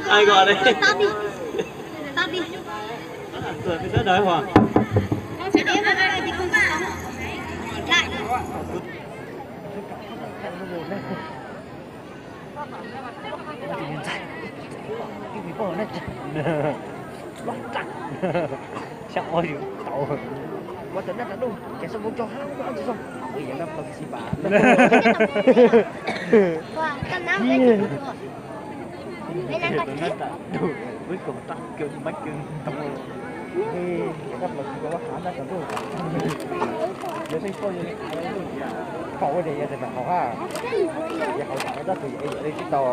Ai gọi đây? Rồi, cái đó đòi hỏi. Xyov ua yus tau. Ua tau nab rau duj ces xab vauv tso hab ua tsis tau. Ua yam nab plaws xi pas. Nab rau duj, wb kom tab kawg mab kawg tau. Nab plaws xi pas ua hav nab rau duj. Yog tej poj yog li, haus ua ces yog tes mam haus hab. Yog haus tas tab tus yog li tsis tau.